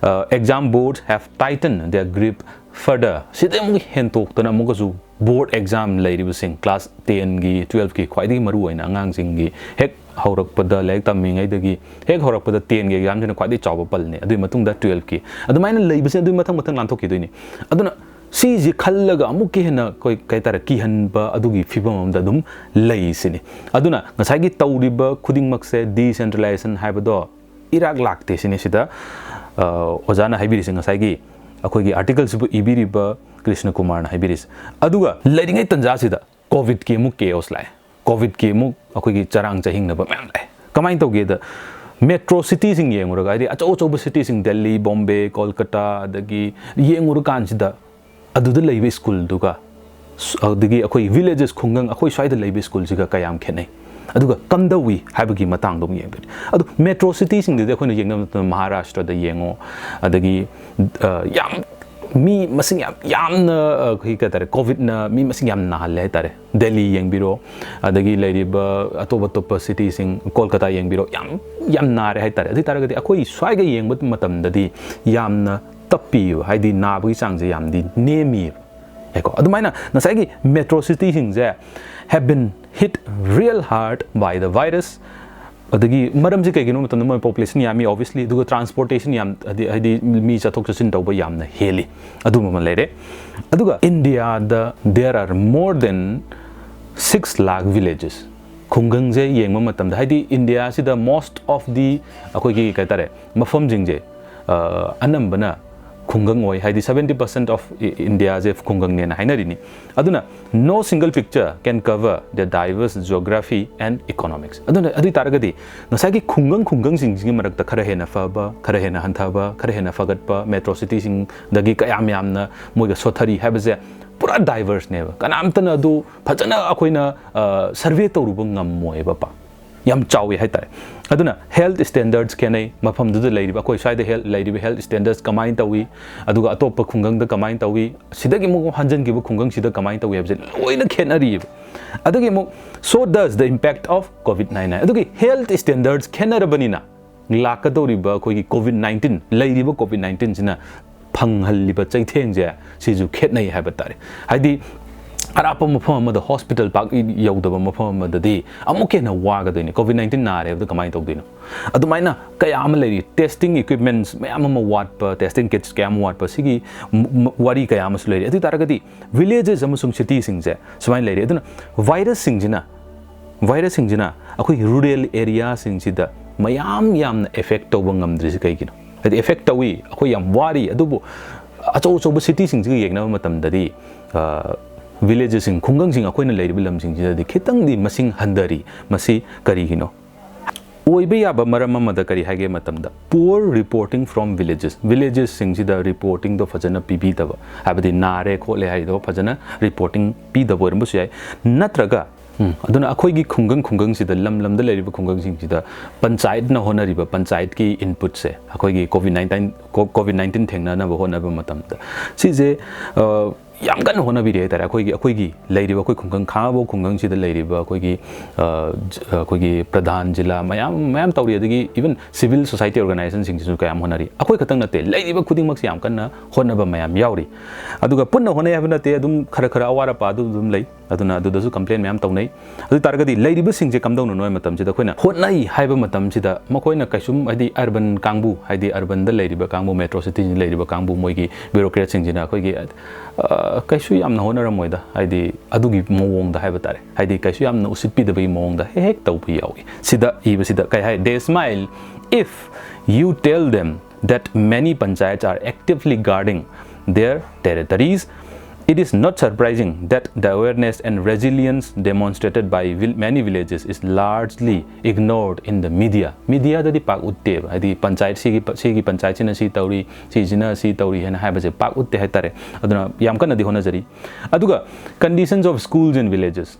exam boards have tightened their grip further, ꯁꯤꯗꯩ ꯑꯃꯨꯛ ꯍꯦꯟꯇꯣꯛꯇꯅ ꯑꯃꯨꯛꯀꯁꯨ ꯕꯣꯔꯗ ꯑꯦꯛꯖꯥꯝ ꯂꯩꯔꯤꯕꯁꯤꯡ, ꯀ꯭ꯂꯥꯁ ꯇꯦꯟꯒꯤ, ꯇꯨꯌꯦꯜꯐꯀꯤ, ꯈ꯭ꯋꯥꯏꯗꯒꯤ ꯃꯔꯨ ꯑꯣꯏꯅ ꯑꯉꯥꯡꯁꯤꯡꯒꯤ ꯍꯦꯛ ꯍꯧꯔꯛꯄꯗ, ꯂꯥꯏꯔꯤꯛ ꯇꯝꯃꯤꯉꯩꯗꯒꯤ ꯍꯦꯛ ꯍꯧꯔꯛꯄꯗ ꯇꯦꯟꯒꯤ ꯑꯦꯛꯖꯥꯝꯁꯤꯅ ꯈ꯭ꯋꯥꯏꯗꯒꯤ ꯆꯥꯎꯕ ꯄꯜꯅꯤ, ꯑꯗꯨꯒꯤ ꯃꯇꯨꯡꯗ ꯇꯨꯌꯦꯜꯐꯀꯤ, ꯑꯗꯨꯃꯥꯏꯅ ꯂꯩꯕꯁꯦ ꯑꯗꯨꯒꯤ ꯃꯊꯪ ꯃꯊꯪ ꯂꯥꯟꯊꯣꯛꯈꯤꯗꯣꯏꯅꯤ꯫ ꯑꯗꯨꯅ ꯁꯤꯁꯤ ꯈꯜꯂꯒ ꯑꯃꯨꯛꯀ ꯍꯦꯟꯅ ꯑꯩꯈꯣꯏ ꯀꯩ ꯍꯥꯏꯇꯥꯔꯦ, ꯀꯤꯍꯟꯕ ꯑꯗꯨꯒꯤ ꯐꯤꯕꯝ ꯑꯃꯗ ꯑꯗꯨꯝ ꯂꯩꯁꯤꯅꯤ꯫ ꯑꯗꯨꯅ ꯉꯁꯥꯏꯒꯤ ꯇꯧꯔꯤꯕ ꯈꯨꯗꯤꯡꯃꯛꯁꯦ ꯗꯤꯁꯦꯟꯇ꯭ꯔꯦꯂꯥꯏꯖꯦꯁꯟ ꯍꯥꯏꯕꯗꯣ ꯏꯔꯥꯛ ꯂꯥꯛꯇꯦ ꯁꯤꯅꯤ ꯁꯤꯗ, ꯑ, ꯑꯣꯖꯥꯅ ꯍꯥꯏꯕꯤꯔꯤꯁꯦ, ꯉꯁꯥꯏꯒꯤ ꯑꯩꯈꯣꯏꯒꯤ ꯑꯥꯔꯇꯤꯀꯜꯁꯤꯕꯨ ꯏꯕꯤꯔꯤꯕ ꯀ꯭ꯔꯤꯁꯅ ꯀꯨꯃꯥꯔꯅ ꯍꯥꯏꯕꯤꯔꯤꯁꯦ꯫ ꯑꯗꯨꯒ ꯂꯩꯔꯤꯉꯩ ꯇꯟꯖꯥꯁꯤꯗ ꯀꯣꯚꯤꯗꯀꯤ ꯑꯃꯨꯛ ꯀꯦꯑꯣꯁ ꯂꯥꯛꯑꯦ, ꯀꯣꯚꯤꯗꯀꯤ ꯑꯃꯨꯛ ꯑꯩꯈꯣꯏꯒꯤ ꯆꯔꯥꯡ ꯆꯍꯤꯡꯅꯕ ꯃꯌꯥꯝ ꯂꯥꯛꯑꯦ꯫ ꯀꯃꯥꯏꯅ ꯇꯧꯒꯦꯗ, ꯃꯦꯇ꯭ꯔꯣ ꯁꯤꯇꯤꯁꯤꯡ ꯌꯦꯡꯉꯨꯔꯒ, ꯍꯥꯏꯗꯤ ꯑꯆꯧ ꯑꯆꯧꯕ ꯁꯤꯇꯤꯁꯤꯡ, ꯗꯦꯜꯂꯤ, ꯕꯣꯝꯕꯦ, ꯀꯣꯜꯀꯇꯥ, ꯑꯗꯒꯤ ꯌꯦꯡꯉꯨꯔꯀꯥꯟꯁꯤꯗ ꯑꯗꯨꯗ ꯂꯩꯕ ꯁ꯭ꯀꯨꯜꯗꯨꯒ ꯁ-, ꯑꯗꯒꯤ ꯑꯩꯈꯣꯏ ꯚꯤꯂꯦꯖꯦꯁ, ꯈꯨꯡꯒꯪ, ꯑꯩꯈꯣꯏ ꯁ꯭ꯋꯥꯏꯗ ꯂꯩꯕ ꯁ꯭ꯀꯨꯜꯁꯤꯒ ꯀꯌꯥꯝ ꯈꯦꯠꯅꯩ, ꯑꯗꯨꯒ ꯀꯝꯗꯧꯏ ꯍꯥꯏꯕꯒꯤ ꯃꯇꯥꯡꯗꯣ ꯑꯃꯨꯛ ꯌꯦꯡꯗꯣꯏꯅꯤ꯫ ꯑꯗꯣ ꯃꯦꯇ꯭ꯔꯣ ꯁꯤꯇꯤꯁꯤꯡꯗꯨꯗꯤ ꯑꯩꯈꯣꯏꯅ ꯌꯦꯡꯅꯕ ꯃꯇꯝꯗ ꯃꯍꯥꯔꯥꯁꯇ꯭ꯔꯗ ꯌꯦꯡꯉꯣ, ꯑꯗꯒꯤ, ꯑ, ꯌꯥꯝ ꯃꯤ ꯃꯁꯤꯡ ꯌꯥꯝ ꯌꯥꯝꯅ, ꯑ, ꯑꯩꯈꯣꯏ ꯀꯩ ꯍꯥꯏꯇꯥꯔꯦ, ꯀꯣꯚꯤꯗꯅ ꯃꯤ ꯃꯁꯤꯡ ꯌꯥꯝ ꯅꯥꯍꯜꯂꯦ ꯍꯥꯏꯇꯥꯔꯦ꯫ ꯗꯦꯜꯂꯤ ꯌꯦꯡꯕꯤꯔꯣ, ꯑꯗꯒꯤ ꯂꯩꯔꯤꯕ ꯑꯇꯣꯞ ꯑꯇꯣꯞꯄ ꯁꯤꯇꯤꯁꯤꯡ, ꯀꯣꯜꯀꯇꯥ ꯌꯦꯡꯕꯤꯔꯣ, ꯌꯥꯝ, ꯌꯥꯝ ꯅꯥꯔꯦ ꯍꯥꯏꯇꯥꯔꯦ꯫ ꯑꯗꯨ ꯑꯣꯏ ꯇꯥꯔꯒꯗꯤ ꯑꯩꯈꯣꯏ ꯁ꯭ꯋꯥꯏꯒ ꯌꯦꯡꯕ ꯃꯇꯝꯗꯗꯤ ꯌꯥꯝꯅ ꯇꯞꯄꯤꯕ, ꯍꯥꯏꯗꯤ ꯅꯥꯕꯒꯤ ꯆꯥꯡꯁꯦ ꯌꯥꯝꯗꯤ ꯅꯦꯝꯃꯤꯕ꯫ ꯌꯥꯏꯀꯣ? ꯑꯗꯨꯃꯥꯏꯅ ꯉꯁꯥꯏꯒꯤ metro ꯁꯤꯇꯤꯁꯤꯡꯁꯦ have been hit real hard by the virus, ꯑꯗꯒꯤ ꯃꯔꯝꯁꯤ ꯀꯩꯒꯤꯅꯣ ꯃꯇꯝꯗ ꯃꯣꯏ ꯄꯣꯄꯨꯂꯦꯁꯟ ꯌꯥꯝꯃꯤ, ꯑꯣꯕꯤꯌꯁꯂꯤ, ꯑꯗꯨꯒ ꯇ꯭ꯔꯥꯟꯁꯄꯣꯔꯇꯦꯁꯟ ꯌꯥꯝ, ꯍꯥꯏꯗꯤ, ꯍꯥꯏꯗꯤ ꯃꯤ ꯆꯠꯊꯣꯛ ꯆꯠꯁꯤꯟ ꯇꯧꯕ ꯌꯥꯝꯅ ꯍꯦꯜꯂꯤ, ꯑꯗꯨꯝꯕ ꯑꯃ ꯂꯩꯔꯦ꯫ ꯑꯗꯨꯒ ꯏꯟꯗꯤꯌꯥꯗ there are more than six lakh villages꯫ ꯈꯨꯡꯒꯪꯁꯦ ꯌꯦꯡꯕ ꯃꯇꯝꯗ, ꯍꯥꯏꯗꯤ ꯏꯟꯗꯤꯌꯥꯁꯤꯗ most of the, ꯑꯩꯈꯣꯏꯒꯤ ꯀꯩ ꯍꯥꯏꯇꯥꯔꯦ, ꯃꯐꯝꯁꯤꯡꯁꯦ, ꯑ, ꯑꯅꯝꯕꯅ ꯈꯨꯡꯒꯪ ꯑꯣꯏ, ꯍꯥꯏꯗꯤ seventy percent of India ꯁꯦ ꯈꯨꯡꯒꯪꯅꯦꯅ ꯍꯥꯏꯅꯔꯤꯅꯤ꯫ ꯑꯗꯨꯅ no single picture can cover the diverse geography and economics꯫ ꯑꯗꯨꯅ ꯑꯗꯨ ꯑꯣꯏ ꯇꯥꯔꯒꯗꯤ ꯉꯁꯥꯏꯒꯤ ꯈꯨꯡꯒꯪ, ꯈꯨꯡꯒꯪꯁꯤꯡꯁꯤꯒꯤ ꯃꯔꯛꯇ ꯈꯔ ꯍꯦꯟꯅ ꯐꯕ, ꯈꯔ ꯍꯦꯟꯅ ꯍꯟꯊꯕ, ꯈꯔ ꯍꯦꯟꯅ ꯐꯒꯠꯄ, ꯃꯦꯇ꯭ꯔꯣ ꯁꯤꯇꯤꯁꯤꯡꯗꯒꯤ ꯀꯌꯥꯝ ꯌꯥꯝꯅ ꯃꯣꯏꯒ ꯁꯣꯠꯊꯔꯤ ꯍꯥꯏꯕꯁꯦ ꯄꯨꯔꯥ ꯗꯥꯏꯚꯔꯁꯅꯦꯕ꯫ ꯀꯅꯥꯝꯇꯅ ꯑꯗꯨ ꯐꯖꯅ ꯑꯩꯈꯣꯏꯅ, ꯑ, ꯁꯔꯚꯦ ꯇꯧꯔꯨꯕ ꯉꯝꯃꯣꯏꯕ ꯄꯥꯛ꯫ ꯌꯥꯝ ꯆꯥꯎꯋꯤ ꯍꯥꯏꯇꯥꯔꯦ꯫ ꯑꯗꯨꯅ health standards ꯈꯦꯠꯅꯩ, ꯃꯐꯝꯗꯨꯗ ꯂꯩꯔꯤꯕ, ꯑꯩꯈꯣꯏ ꯁ꯭ꯋꯥꯏꯗ health, ꯂꯩꯔꯤꯕ health standards ꯀꯃꯥꯏꯅ ꯇꯧꯏ, ꯑꯗꯨꯒ ꯑꯇꯣꯞꯄ ꯈꯨꯡꯒꯪꯗ ꯀꯃꯥꯏꯅ ꯇꯧꯏ, ꯁꯤꯗꯒꯤ ꯑꯃꯨꯛ ꯍꯟꯖꯤꯟꯈꯤꯕ ꯈꯨꯡꯒꯪꯁꯤꯗ ꯀꯃꯥꯏꯅ ꯇꯧꯏ ꯍꯥꯏꯕꯁꯦ ꯂꯣꯏꯅ ꯈꯦꯠꯅꯔꯤꯑꯕ꯫ ꯑꯗꯒꯤ ꯑꯃꯨꯛ, so does the impact of COVID nineteen꯫ ꯑꯗꯨꯒꯤ health standards ꯈꯦꯠꯅꯔꯕꯅꯤꯅ, ꯂꯥꯛꯀꯗꯧꯔꯤꯕ ꯑꯩꯈꯣꯏꯒꯤ COVID nineteen, ꯂꯩꯔꯤꯕ COVID nineteenꯁꯤꯅ ꯐꯪꯍꯜꯂꯤꯕ ꯆꯩꯊꯦꯡꯁꯦ, ꯁꯤꯁꯨ ꯈꯦꯠꯅꯩ ꯍꯥꯏꯕ ꯇꯥꯔꯦ꯫ ꯍꯥꯏꯗꯤ, ꯑꯔꯥꯞꯄ ꯃꯐꯝ ꯑꯃꯗ, ꯍꯣꯁꯄꯤꯇꯥꯜ ꯄꯥꯛ ꯌꯧꯗꯕ ꯃꯐꯝ ꯑꯃꯗꯗꯤ ꯑꯃꯨꯛꯀ ꯍꯦꯟꯅ ꯋꯥꯒꯗꯣꯏꯅꯤ꯫ COVID nineteen ꯅꯥꯔꯦ ꯍꯥꯏꯕꯗ ꯀꯃꯥꯏꯅ ꯇꯧꯗꯣꯏꯅꯣ? ꯑꯗꯨꯃꯥꯏꯅ ꯀꯌꯥ ꯑꯃ ꯂꯩꯔꯤ, testing equipments ꯃꯌꯥꯝ ꯑꯃ ꯋꯥꯠꯄ, testing kits ꯀꯌꯥ ꯑꯃ ꯋꯥꯠꯄ, ꯁꯤꯒꯤ ꯋꯥꯔꯤ ꯀꯌꯥ ꯑꯃꯁꯨ ꯂꯩꯔꯤ꯫ ꯑꯗꯨ ꯑꯣꯏ ꯇꯥꯔꯒꯗꯤ, villages ꯑꯃꯁꯨꯡ cityꯁꯤꯡꯁꯦ ꯁꯨꯃꯥꯏꯅ ꯂꯩꯔꯤ꯫ ꯑꯗꯨꯅ virusꯁꯤꯡꯁꯤꯅ virusꯁꯤꯡꯁꯤꯅ ꯑꯩꯈꯣꯏꯒꯤ rural areaꯁꯤꯡꯁꯤꯗ ꯃꯌꯥꯝ ꯌꯥꯝꯅ effect ꯇꯧꯕ ꯉꯝꯗ꯭ꯔꯤꯁꯤ ꯀꯩꯒꯤꯅꯣ? ꯍꯥꯏꯗꯤ, effect ꯇꯧꯏ, ꯑꯩꯈꯣꯏ ꯌꯥꯝ ꯋꯥꯔꯤ, ꯑꯗꯨꯕꯨ ꯑꯆꯧ ꯑꯆꯧꯕ cityꯁꯤꯡꯁꯤꯒ ꯌꯦꯡꯅꯕ ꯃꯇꯝꯗꯗꯤ, villagesꯁꯤꯡ, ꯈꯨꯡꯒꯪꯁꯤꯡ, ꯑꯩꯈꯣꯏꯅ ꯂꯩꯔꯤꯕ ꯂꯝꯁꯤꯡꯁꯤꯗꯗꯤ ꯈꯤꯇꯪꯗꯤ ꯃꯁꯤꯡ ꯍꯟꯊꯔꯤ꯫ ꯃꯁꯤ ꯀꯔꯤꯒꯤꯅꯣ? ꯑꯣꯏꯕ ꯌꯥꯕ ꯃꯔꯝ ꯑꯃꯗ ꯀꯔꯤ ꯍꯥꯏꯒꯦ ꯃꯇꯝꯗ, poor reporting from villages, villagesꯁꯤꯡꯁꯤꯗ reportingꯗꯣ ꯐꯖꯅ ꯄꯤꯕꯤꯗꯕ, ꯍꯥꯏꯕꯗꯤ ꯅꯥꯔꯦ ꯈꯣꯠꯂꯦ ꯍꯥꯏꯗꯣ ꯐꯖꯅ reporting ꯄꯤꯗꯕ ꯑꯣꯏꯔꯝꯕꯁꯨ ꯌꯥꯏ꯫ ꯅꯠꯇ꯭ꯔꯒ, ꯎꯝ, ꯑꯗꯨꯅ ꯑꯩꯈꯣꯏꯒꯤ ꯈꯨꯡꯒꯪ, ꯈꯨꯡꯒꯪꯁꯤꯗ, ꯂꯝ ꯂꯝꯗ ꯂꯩꯔꯤꯕ ꯈꯨꯡꯒꯪꯁꯤꯡꯁꯤꯗ ꯄꯟꯆꯥꯌꯠꯅ ꯍꯣꯠꯅꯔꯤꯕ, ꯄꯟꯆꯥꯌꯠꯀꯤ inputꯁꯦ, ꯑꯩꯈꯣꯏꯒꯤ COVID nineteen, COVID nineteen ꯊꯦꯡꯅꯅꯕ ꯍꯣꯠꯅꯕ ꯃꯇꯝꯗ, ꯁꯤꯁꯦ, ꯑ, ꯌꯥꯝ ꯀꯟꯅ ꯍꯣꯠꯅꯕꯤꯔꯤ ꯍꯥꯏꯇꯥꯔꯦ꯫ ꯑꯩꯈꯣꯏꯒꯤ, ꯑꯩꯈꯣꯏꯒꯤ ꯂꯩꯔꯤꯕ, ꯑꯩꯈꯣꯏ ꯈꯨꯡꯒꯪ, ꯈꯥꯉꯕꯣꯛ ꯈꯨꯡꯒꯪꯁꯤꯗ ꯂꯩꯔꯤꯕ ꯑꯩꯈꯣꯏꯒꯤ, ꯑ, ꯖ-, ꯑꯩꯈꯣꯏꯒꯤ ꯄ꯭ꯔꯙꯥꯟ ꯖꯤꯂꯥ ꯃꯌꯥꯝ, ꯃꯌꯥꯝ ꯇꯧꯔꯤ, ꯑꯗꯒꯤ even civil society organizationꯁꯤꯡꯁꯤꯁꯨ ꯀꯌꯥꯝ ꯍꯣꯠꯅꯔꯤ꯫ ꯑꯩꯈꯣꯏ ꯈꯛꯇꯪ ꯅꯠꯇꯦ, ꯂꯩꯔꯤꯕ ꯈꯨꯗꯤꯡꯃꯛꯁꯦ ꯌꯥꯝ ꯀꯟꯅ ꯍꯣꯠꯅꯕ ꯃꯌꯥꯝ ꯌꯥꯎꯔꯤ꯫ ꯑꯗꯨꯒ ꯄꯨꯟꯅ ꯍꯣꯠꯅꯩ ꯍꯥꯏꯕ ꯅꯠꯇꯦ, ꯑꯗꯨꯝ ꯈꯔ ꯈꯔ ꯑꯋꯥꯠ ꯑꯄꯥ ꯑꯗꯨ ꯑꯗꯨꯝ ꯂꯩ꯫ ꯑꯗꯨꯅ ꯑꯗꯨꯗꯁꯨ complain ꯃꯌꯥꯝ ꯇꯧꯅꯩ꯫ ꯑꯗꯨ ꯇꯥꯔꯒꯗꯤ ꯂꯩꯔꯤꯕꯁꯤꯡꯁꯦ ꯀꯝꯗꯧꯅꯅꯣ ꯍꯥꯏꯕ ꯃꯇꯝꯁꯤꯗ, ꯑꯩꯈꯣꯏꯅ ꯍꯣꯠꯅꯩ ꯍꯥꯏꯕ ꯃꯇꯝꯁꯤꯗ ꯃꯈꯣꯏꯅ ꯀꯩꯁꯨꯝ, ꯍꯥꯏꯗꯤ, urban ꯀꯥꯡꯕꯨ, ꯍꯥꯏꯗꯤ, urbanꯗ ꯂꯩꯔꯤꯕ ꯀꯥꯡꯕꯨ, metro cityꯁꯤꯡꯗ ꯂꯩꯔꯤꯕ ꯀꯥꯡꯕꯨ, ꯃꯣꯏꯒꯤ bureaucratꯁꯤꯡꯁꯤꯅ ꯑꯩꯈꯣꯏꯒꯤ, ꯑ, ꯀꯩꯁꯨ ꯌꯥꯝꯅ ꯍꯣꯠꯅꯔꯝꯃꯣꯏꯗ, ꯍꯥꯏꯗꯤ, ꯑꯗꯨꯒꯤ ꯃꯑꯣꯡꯗ ꯍꯥꯏꯕ ꯇꯥꯔꯦ, ꯍꯥꯏꯗꯤ, ꯀꯩꯁꯨ ꯌꯥꯝꯅ ꯎꯁꯤꯠꯄꯤꯗꯕꯒꯤ ꯃꯑꯣꯡꯗ ꯍꯦꯛ ꯍꯦꯛ ꯇꯧꯕ ꯌꯥꯎꯏ꯫ ꯁꯤꯗ ꯏꯕꯁꯤꯗ ꯀꯩ ꯍꯥꯏ? They smile if you tell them that many panchayats are actively guarding their territories. It is not surprising that the awareness and resilience demonstrated by vil-, many villages is largely ignored in the media. Mediaꯗꯗꯤ ꯄꯥꯛ ꯎꯠꯇꯦꯕ, ꯍꯥꯏꯗꯤ ꯄꯟꯆꯥꯌꯠ, ꯁꯤꯒꯤ ꯄ-, ꯁꯤꯒꯤ ꯄꯟꯆꯥꯌꯠꯁꯤꯅ ꯁꯤ ꯇꯧꯔꯤ, ꯁꯤꯁꯤꯅ ꯁꯤ ꯇꯧꯔꯤ ꯍꯥꯏꯅ ꯍꯥꯏꯕꯁꯦ ꯄꯥꯛ ꯎꯠꯇꯦ ꯍꯥꯏꯇꯥꯔꯦ꯫ ꯑꯗꯨꯅ ꯌꯥꯝ ꯀꯟꯅꯗꯤ ꯍꯣꯠꯅꯖꯔꯤ꯫ ꯑꯗꯨꯒ conditions of schools in villages,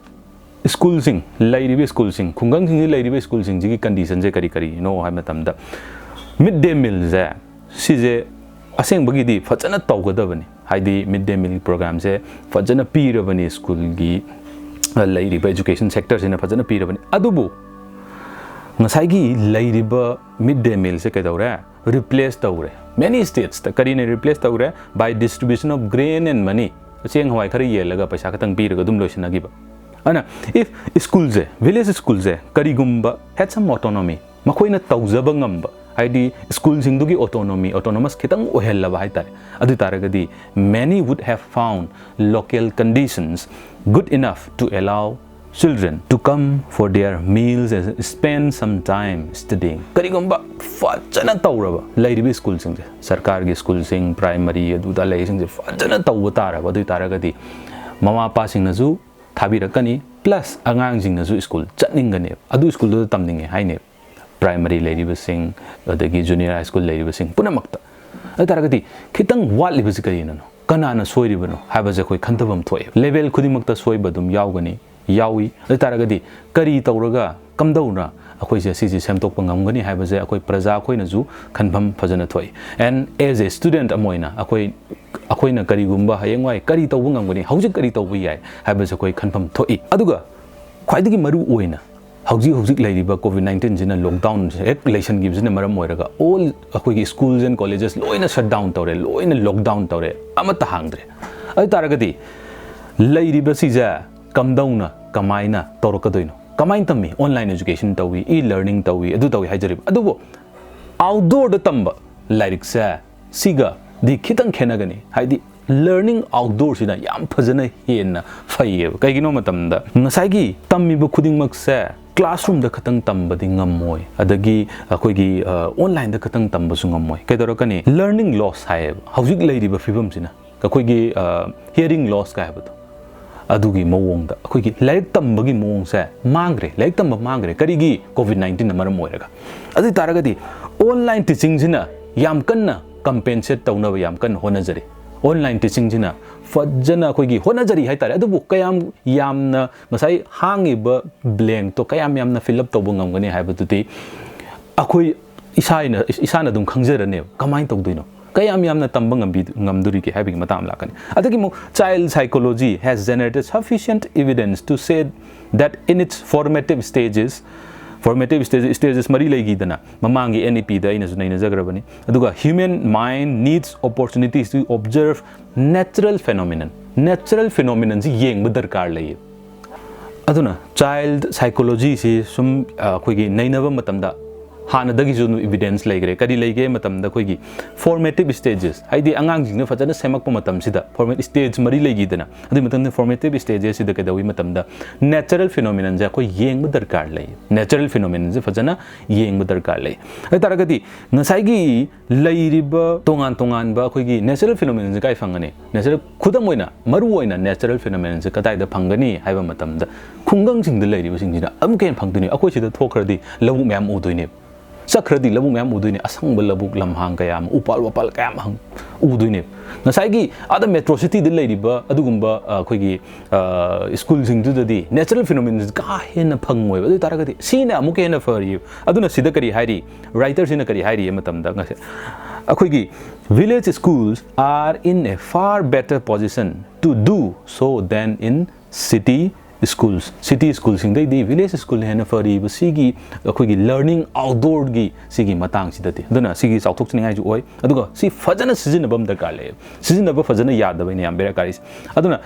ꯁ꯭ꯀꯨꯜꯁꯤꯡ, ꯂꯩꯔꯤꯕ ꯁ꯭ꯀꯨꯜꯁꯤꯡ, ꯈꯨꯡꯒꯪꯁꯤꯡꯁꯤ ꯂꯩꯔꯤꯕ ꯁ꯭ꯀꯨꯜꯁꯤꯡꯁꯤꯒꯤ ꯀꯟꯗꯤꯁꯟꯁꯦ ꯀꯔꯤ ꯀꯔꯤꯅꯣ ꯍꯥꯏꯕ ꯃꯇꯝꯗ, ꯃꯤꯗ ꯗꯦ ꯃꯤꯜꯁꯦ, ꯁꯤꯁꯦ ꯑꯁꯦꯡꯕꯒꯤꯗꯤ ꯐꯖꯅ ꯇꯧꯒꯗꯕꯅꯤ꯫ ꯍꯥꯏꯗꯤ ꯃꯤꯗ ꯗꯦ ꯃꯤꯜ ꯄ꯭ꯔꯣꯒ꯭ꯔꯥꯝꯁꯦ ꯐꯖꯅ ꯄꯤꯔꯕꯅꯤ, ꯁ꯭ꯀꯨꯜꯒꯤ, ꯑ, ꯂꯩꯔꯤꯕ ꯑꯦꯖꯨꯀꯦꯁꯟ ꯁꯦꯛꯇꯔꯁꯤꯅ ꯐꯖꯅ ꯄꯤꯔꯕꯅꯤ꯫ ꯑꯗꯨꯕꯨ ꯉꯁꯥꯏꯒꯤ ꯂꯩꯔꯤꯕ ꯃꯤꯗ ꯗꯦ ꯃꯤꯜꯁꯦ ꯀꯩꯗꯧꯔꯦ? ꯔꯤꯄ꯭ꯂꯦꯁ ꯇꯧꯔꯦ꯫ ꯃꯦꯅꯤ ꯁ꯭ꯇꯦꯠꯁꯇ ꯀꯔꯤꯅ ꯔꯤꯄ꯭ꯂꯦꯁ ꯇꯧꯔꯦ? By distribution of grain and money꯫ ꯆꯦꯡ ꯍꯋꯥꯏ ꯈꯔ ꯌꯦꯜꯂꯒ ꯄꯩꯁꯥ ꯈꯛꯇꯪ ꯄꯤꯔꯒ ꯑꯗꯨꯝ ꯂꯣꯏꯁꯤꯟꯅꯈꯤꯕ꯫ ꯑꯗꯨꯅ, if ꯁ꯭ꯀꯨꯜꯁꯦ, ꯚꯤꯂꯦꯖ ꯁ꯭ꯀꯨꯜꯁꯦ ꯀꯔꯤꯒꯨꯝꯕ had some autonomy, ꯃꯈꯣꯏꯅ ꯇꯧꯖꯕ ꯉꯝꯕ, ꯍꯥꯏꯗꯤ ꯁ꯭ꯀꯨꯜꯁꯤꯡꯗꯨꯒꯤ autonomy, autonomous ꯈꯤꯇꯪ ꯑꯣꯏꯍꯜꯂꯕ ꯍꯥꯏꯇꯥꯔꯦ, ꯑꯗꯨ ꯇꯥꯔꯒꯗꯤ many would have found local conditions good enough to allow children to come for their meals and spend some time studying. ꯀꯔꯤꯒꯨꯝꯕ ꯐꯖꯅ ꯇꯧꯔꯕ ꯂꯩꯔꯤꯕ ꯁ꯭ꯀꯨꯜꯁꯤꯡꯁꯦ, ꯁꯔꯀꯥꯔꯒꯤ ꯁ꯭ꯀꯨꯜꯁꯤꯡ, ꯄ꯭ꯔꯥꯏꯃꯔꯤ, ꯑꯗꯨꯗ ꯂꯩꯔꯤꯁꯤꯡꯁꯦ ꯐꯖꯅ ꯇꯧꯕ ꯇꯥꯔꯕ, ꯑꯗꯨ ꯑꯣꯏ ꯇꯥꯔꯒꯗꯤ ꯃꯃꯥ ꯃꯄꯥꯁꯤꯡꯅꯁꯨ ꯊꯥꯕꯤꯔꯛꯀꯅꯤ, ꯄ꯭ꯂꯁ ꯑꯉꯥꯡꯁꯤꯡꯅꯁꯨ ꯁ꯭ꯀꯨꯜ ꯆꯠꯅꯤꯡꯒꯅꯦꯕ, ꯑꯗꯨ ꯁ꯭ꯀꯨꯜꯗꯨꯗ ꯇꯝꯅꯤꯡꯉꯦ ꯍꯥꯏꯅꯦꯕ꯫ ꯄ꯭ꯔꯥꯏꯃꯔꯤ ꯂꯩꯔꯤꯕꯁꯤꯡ, ꯑꯗꯒꯤ ꯖꯨꯅꯤꯌꯔ ꯍꯥꯏ ꯁ꯭ꯀꯨꯜ ꯂꯩꯔꯤꯕꯁꯤꯡ ꯄꯨꯝꯅꯃꯛꯇ꯫ ꯑꯗꯨ ꯇꯥꯔꯒꯗꯤ ꯈꯤꯇꯪ ꯋꯥꯠꯂꯤꯕꯁꯤ ꯀꯔꯤꯅꯅꯣ? ꯀꯅꯥꯅ ꯁꯣꯏꯔꯤꯕꯅꯣ ꯍꯥꯏꯕꯁꯦ ꯑꯩꯈꯣꯏ ꯈꯟꯊꯐꯝ ꯊꯣꯛꯑꯦ꯫ ꯂꯦꯚꯦꯜ ꯈꯨꯗꯤꯡꯃꯛꯇ ꯁꯣꯏꯕ ꯑꯗꯨꯝ ꯌꯥꯎꯒꯅꯤ, ꯌꯥꯎꯏ꯫ ꯑꯗꯨ ꯇꯥꯔꯒꯗꯤ ꯀꯔꯤ ꯇꯧꯔꯒ ꯀꯝꯗꯧꯅ ꯑꯩꯈꯣꯏꯁꯦ ꯁꯤꯁꯦ ꯁꯦꯝꯗꯣꯛꯄ ꯉꯝꯒꯅꯤ ꯍꯥꯏꯕꯁꯦ ꯑꯩꯈꯣꯏ ꯄ꯭ꯔꯖꯥ ꯑꯩꯈꯣꯏꯅꯁꯨ ꯈꯟꯐꯝ ꯐꯖꯅ ꯊꯣꯛꯏ꯫ And as a student ꯑꯃ ꯑꯣꯏꯅ ꯑꯩꯈꯣꯏ, ꯑꯩꯈꯣꯏꯅ ꯀꯔꯤꯒꯨꯝꯕ ꯍꯌꯦꯡꯋꯥꯏ ꯀꯔꯤ ꯇꯧꯕ ꯉꯝꯒꯅꯤ, ꯍꯧꯖꯤꯛ ꯀꯔꯤ ꯇꯧꯕ ꯌꯥꯏ ꯍꯥꯏꯕꯁꯦ ꯑꯩꯈꯣꯏ ꯈꯟꯐꯝ ꯊꯣꯛꯏ꯫ ꯑꯗꯨꯒ ꯈ꯭ꯋꯥꯏꯗꯒꯤ ꯃꯔꯨ ꯑꯣꯏꯅ ꯍꯧꯖꯤꯛ ꯍꯧꯖꯤꯛ ꯂꯩꯔꯤꯕ ꯀꯣꯚꯤꯗ ꯅꯥꯏꯟꯇꯤꯟꯁꯤꯅ ꯂꯣꯛꯗꯥꯎꯟꯁꯦ ꯍꯦꯛ ꯂꯩꯁꯟꯈꯤꯕꯁꯤꯅ ꯃꯔꯝ ꯑꯣꯏꯔꯒ all ꯑꯩꯈꯣꯏꯒꯤ schools and colleges ꯂꯣꯏꯅ shut down ꯇꯧꯔꯦ, ꯂꯣꯏꯅ lockdown ꯇꯧꯔꯦ, ꯑꯃꯠꯇ ꯍꯥꯡꯗ꯭ꯔꯦ꯫ ꯑꯗꯨ ꯇꯥꯔꯒꯗꯤ ꯂꯩꯔꯤꯕꯁꯤꯁꯦ ꯀꯝꯗꯧꯅ, ꯀꯃꯥꯏꯅ ꯇꯧꯔꯛꯀꯗꯣꯏꯅꯣ? ꯀꯃꯥꯏꯅ ꯇꯝꯃꯤ? Online education ꯇꯧꯏ, e-learning ꯇꯧꯏ, ꯑꯗꯨ ꯇꯧꯏ ꯍꯥꯏꯖꯔꯤꯕ꯫ ꯑꯗꯨꯕꯨ outdoorꯗ ꯇꯝꯕ ꯂꯥꯏꯔꯤꯛꯁꯦ ꯁꯤꯒꯗꯤ ꯈꯤꯇꯪ ꯈꯦꯠꯅꯒꯅꯤ꯫ ꯍꯥꯏꯗꯤ learning outdoorꯁꯤꯅ ꯌꯥꯝ ꯐꯖꯅ ꯍꯦꯟꯅ ꯐꯩꯌꯦꯕ꯫ ꯀꯩꯒꯤꯅꯣ ꯃꯇꯝꯗ ꯉꯁꯥꯏꯒꯤ ꯇꯝꯃꯤꯕ ꯈꯨꯗꯤꯡꯃꯛꯁꯦ classroomꯗ ꯈꯛꯇꯪ ꯇꯝꯕꯗꯤ ꯉꯝꯃꯣꯏ, ꯑꯗꯒꯤ ꯑꯩꯈꯣꯏꯒꯤ, ꯑ, onlineꯗ ꯈꯛꯇꯪ ꯇꯝꯕꯁꯨ ꯉꯝꯃꯣꯏ꯫ ꯀꯩꯗꯧꯔꯛꯀꯅꯤ? Learning loss ꯍꯥꯏꯌꯦꯕ ꯍꯧꯖꯤꯛ ꯂꯩꯔꯤꯕ ꯐꯤꯕꯝꯁꯤꯅ꯫ ꯑꯩꯈꯣꯏꯒꯤ, ꯑ, hearing loss ꯀꯥꯏ ꯍꯥꯏꯕꯗꯣ, ꯑꯗꯨꯒꯤ ꯃꯑꯣꯡꯗ ꯑꯩꯈꯣꯏꯒꯤ ꯂꯥꯏꯔꯤꯛ ꯇꯝꯕꯒꯤ ꯃꯑꯣꯡꯁꯦ ꯃꯥꯡꯈ꯭ꯔꯦ, ꯂꯥꯏꯔꯤꯛ ꯇꯝꯕ ꯃꯥꯡꯈ꯭ꯔꯦ꯫ ꯀꯔꯤꯒꯤ? ꯀꯣꯚꯤꯗ ꯅꯥꯏꯟꯇꯤꯟꯅ ꯃꯔꯝ ꯑꯣꯏꯔꯒ꯫ ꯑꯗꯨ ꯑꯣꯏ ꯇꯥꯔꯒꯗꯤ online teachingꯁꯤꯅ ꯌꯥꯝ ꯀꯟꯅ compensate ꯇꯧꯅꯕ ꯌꯥꯝ ꯀꯟꯅ ꯍꯣꯠꯅꯖꯔꯤ꯫ ꯑꯣꯟꯂꯥꯏꯟ ꯇꯤꯆꯤꯡꯁꯤꯅ ꯐꯖꯅ ꯑꯩꯈꯣꯏꯒꯤ ꯍꯣꯠꯅꯖꯔꯤ ꯍꯥꯏꯇꯥꯔꯦ꯫ ꯑꯗꯨꯕꯨ ꯀꯌꯥꯝ ꯌꯥꯝꯅ ꯉꯁꯥꯏ ꯍꯥꯡꯉꯤꯕ ꯕ꯭ꯂꯦꯡꯛꯇꯣ ꯀꯌꯥꯝ ꯌꯥꯝꯅ ꯐꯤꯜ ꯑꯞ ꯇꯧꯕ ꯉꯝꯒꯅꯤ ꯍꯥꯏꯕꯗꯨꯗꯤ ꯑꯩꯈꯣꯏ ꯏꯁꯥꯅ ꯏꯁꯥꯅ ꯑꯗꯨꯝ ꯈꯪꯖꯔꯅꯦꯕ꯫ ꯀꯃꯥꯏꯅ ꯇꯧꯗꯣꯏꯅꯣ, ꯀꯌꯥꯝ ꯌꯥꯝꯅ ꯇꯝꯕ ꯉꯝꯕꯤ ꯉꯝꯗꯣꯔꯤꯒꯦ ꯍꯥꯏꯕꯒꯤ ꯃꯇꯥꯡ ꯑꯃ ꯂꯥꯛꯀꯅꯤ꯫ ꯑꯗꯒꯤ ꯑꯃꯨꯛ, child psychology has generated sufficient evidence to say that in its formative stages, formative stages, stages ꯃꯔꯤ ꯂꯩꯈꯤꯗꯅ, ꯃꯃꯥꯡꯒꯤ N E Pꯗ ꯑꯩꯅꯁꯨ ꯅꯩꯅꯖꯈ꯭ꯔꯕꯅꯤ꯫ ꯑꯗꯨꯒ human mind needs opportunities to observe natural phenomenon, natural phenomenonꯁꯤ ꯌꯦꯡꯕ ꯗꯔꯀꯥꯔ ꯂꯩꯌꯦ꯫ ꯑꯗꯨꯅ child psychologyꯁꯤ ꯁꯨꯝ, ꯑ, ꯑꯩꯈꯣꯏꯒꯤ ꯅꯩꯅꯕ ꯃꯇꯝꯗ, ꯍꯥꯟꯅꯗꯒꯤꯁꯨ ꯑꯗꯨꯝ evidence ꯂꯩꯈ꯭ꯔꯦ꯫ ꯀꯔꯤ ꯂꯩꯒꯦ ꯃꯇꯝꯗ, ꯑꯩꯈꯣꯏꯒꯤ formative stages, ꯍꯥꯏꯗꯤ ꯑꯉꯥꯡꯁꯤꯡꯅ ꯐꯖꯅ ꯁꯦꯝꯃꯛꯄ ꯃꯇꯝꯁꯤꯗ, formative stage ꯃꯔꯤ ꯂꯩꯈꯤꯗꯅ, ꯑꯗꯨꯒꯤ ꯃꯇꯝꯗ formative stagesꯁꯤꯗ ꯀꯩꯗꯧꯏ ꯃꯇꯝꯗ, natural phenomenonꯁꯦ ꯑꯩꯈꯣꯏ ꯌꯦꯡꯕ ꯗꯔꯀꯥꯔ ꯂꯩ꯫ Natural phenomenonꯁꯦ ꯐꯖꯅ ꯌꯦꯡꯕ ꯗꯔꯀꯥꯔ ꯂꯩ꯫ ꯑꯗꯨ ꯇꯥꯔꯒꯗꯤ ꯉꯁꯥꯏꯒꯤ ꯂꯩꯔꯤꯕ ꯇꯣꯉꯥꯟ ꯇꯣꯉꯥꯟꯕ ꯑꯩꯈꯣꯏꯒꯤ natural phenomenonꯁꯦ ꯀꯥꯏ ꯐꯪꯒꯅꯤ? Natural, ꯈꯨꯗꯝ ꯑꯣꯏꯅ, ꯃꯔꯨ ꯑꯣꯏꯅ natural phenomenonꯁꯦ ꯀꯗꯥꯏꯗ ꯐꯪꯒꯅꯤ ꯍꯥꯏꯕ ꯃꯇꯝꯗ, ꯈꯨꯡꯒꯪꯁꯤꯡꯗ ꯂꯩꯔꯤꯕꯁꯤꯡꯁꯤꯅ ꯑꯃꯨꯛꯀ ꯍꯦꯟꯅ ꯐꯪꯗꯣꯏꯅꯤ꯫ ꯑꯩꯈꯣꯏ ꯁꯤꯗ ꯊꯣꯛꯈ꯭ꯔꯗꯤ ꯂꯧꯕꯨꯛ ꯃꯌꯥꯝ ꯎꯗꯣꯏꯅꯦꯕ, ꯆꯠꯈ꯭ꯔꯗꯤ ꯂꯧꯕꯨꯛ ꯃꯌꯥꯝ ꯎꯗꯣꯏꯅꯦ, ꯑꯁꯪꯕ ꯂꯧꯕꯨꯛ ꯂꯝꯍꯥꯡ ꯀꯌꯥ ꯑꯃ, ꯎꯄꯥꯜ ꯋꯥꯄꯥꯜ ꯀꯌꯥ ꯑꯃ ꯍꯪ-, ꯎꯗꯣꯏꯅꯦꯕ꯫ ꯉꯁꯥꯏꯒꯤ ꯑꯥꯗ metro cityꯗ ꯂꯩꯔꯤꯕ ꯑꯗꯨꯒꯨꯝꯕ, ꯑ, ꯑꯩꯈꯣꯏꯒꯤ, ꯑ, ꯁ꯭ꯀꯨꯜꯁꯤꯡꯗꯨꯗꯗꯤ natural phenomenonꯁꯦ ꯀꯥ ꯍꯦꯟꯅ ꯐꯪꯉꯣꯏꯕ꯫ ꯑꯗꯨ ꯑꯣꯏ ꯇꯥꯔꯒꯗꯤ ꯁꯤꯅ ꯑꯃꯨꯛꯀ ꯍꯦꯟꯅ ꯐꯔꯤ꯫ ꯑꯗꯨꯅ ꯁꯤꯗ ꯀꯔꯤ ꯍꯥꯏꯔꯤ? Writerꯁꯤꯅ ꯀꯔꯤ ꯍꯥꯏꯔꯤ ꯃꯇꯝꯗ, ꯉꯁꯤ ꯑꯩꯈꯣꯏꯒꯤ village schools are in a far better position to do so than in city schools. City schoolꯁꯤꯡꯗꯩꯗꯤ village schoolꯅ ꯍꯦꯟꯅ ꯐꯔꯤꯕ ꯁꯤꯒꯤ ꯑꯩꯈꯣꯏꯒꯤ learning outdoorꯒꯤ ꯁꯤꯒꯤ ꯃꯇꯥꯡꯁꯤꯗꯗꯤ꯫ ꯑꯗꯨꯅ ꯁꯤꯒꯤ ꯆꯥꯎꯊꯣꯛꯆꯅꯤꯡꯉꯥꯏꯁꯨ ꯑꯣꯏ, ꯑꯗꯨꯒ ꯁꯤ ꯐꯖꯅ ꯁꯤꯖꯤꯟꯅꯕ ꯑꯃ ꯗꯔꯀꯥꯔ ꯂꯩꯌꯦ꯫ ꯁꯤꯖꯤꯟꯅꯕ ꯐꯖꯅ ꯌꯥꯗꯕꯩꯅꯦ ꯌꯥꯝ ꯕꯦꯔꯥ ꯀꯥꯔꯤꯁꯦ꯫ ꯑꯗꯨꯅ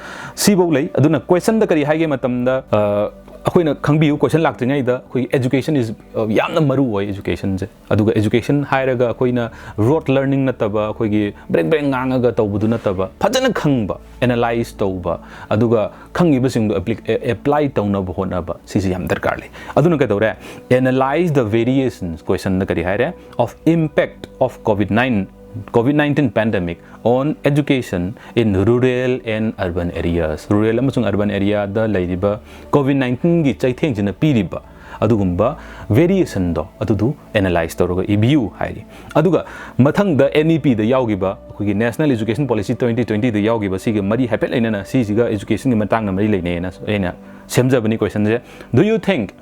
ꯁꯤꯐꯧ ꯂꯩ꯫ ꯑꯗꯨꯅ questionꯗ ꯀꯔꯤ ꯍꯥꯏꯒꯦ ꯃꯇꯝꯗ, ꯑ, ꯑꯩꯈꯣꯏꯅ ꯈꯪꯕꯤꯌꯨ, question ꯂꯥꯛꯇ꯭ꯔꯤꯉꯩꯗ ꯑꯩꯈꯣꯏꯒꯤ education is, ꯑ, ꯌꯥꯝꯅ ꯃꯔꯨ ꯑꯣꯏ educationꯁꯦ꯫ ꯑꯗꯨꯒ education ꯍꯥꯏꯔꯒ ꯑꯩꯈꯣꯏꯅ rote learning ꯅꯠꯇꯕ, ꯑꯩꯈꯣꯏꯒꯤ ꯕ꯭ꯔꯦꯡ ꯕ꯭ꯔꯦꯡ ꯉꯥꯡꯉꯒ ꯇꯧꯕꯗꯨ ꯅꯠꯇꯕ, ꯐꯖꯅ ꯈꯪꯕ, analyse ꯇꯧꯕ, ꯑꯗꯨꯒ ꯈꯪꯉꯤꯕꯁꯤꯡꯗꯣ apply, apply ꯇꯧꯅꯕ ꯍꯣꯠꯅꯕ, ꯁꯤꯁꯤ ꯌꯥꯝ ꯗꯔꯀꯥꯔ ꯂꯩ꯫ ꯑꯗꯨꯅ ꯀꯩꯗꯧꯔꯦ? Analyse the variations, questionꯗ ꯀꯔꯤ ꯍꯥꯏꯔꯦ? Of impact of COVID nine, COVID nineteen pandemic on education in rural and urban areas꯫ Rural ꯑꯃꯁꯨꯡ urban areaꯗ ꯂꯩꯔꯤꯕ COVID nineteenꯒꯤ ꯆꯩꯊꯦꯡꯁꯤꯅ ꯄꯤꯔꯤꯕ ꯑꯗꯨꯒꯨꯝꯕ ꯚꯦꯔꯤꯌꯦꯁꯟꯗꯣ ꯑꯗꯨꯗꯨ ꯑꯦꯅꯥꯂꯥꯏꯁ ꯇꯧꯔꯒ ꯏꯕꯤꯌꯨ ꯍꯥꯏꯔꯤ꯫ ꯑꯗꯨꯒ ꯃꯊꯪꯗ N E Pꯗ ꯌꯥꯎꯈꯤꯕ, ꯑꯩꯈꯣꯏꯒꯤ National Education Policy twenty twentyꯗ ꯌꯥꯎꯈꯤꯕ, ꯁꯤꯒꯤ ꯃꯔꯤ ꯍꯥꯏꯐꯦꯠ ꯂꯩꯅꯅ, ꯁꯤꯁꯤꯒ educationꯒꯤ ꯃꯇꯥꯡꯒ ꯃꯔꯤ ꯂꯩꯅꯩꯅ ꯑꯩꯅ ꯁꯦꯝꯖꯕꯅꯤ questionꯁꯦ꯫ Do you think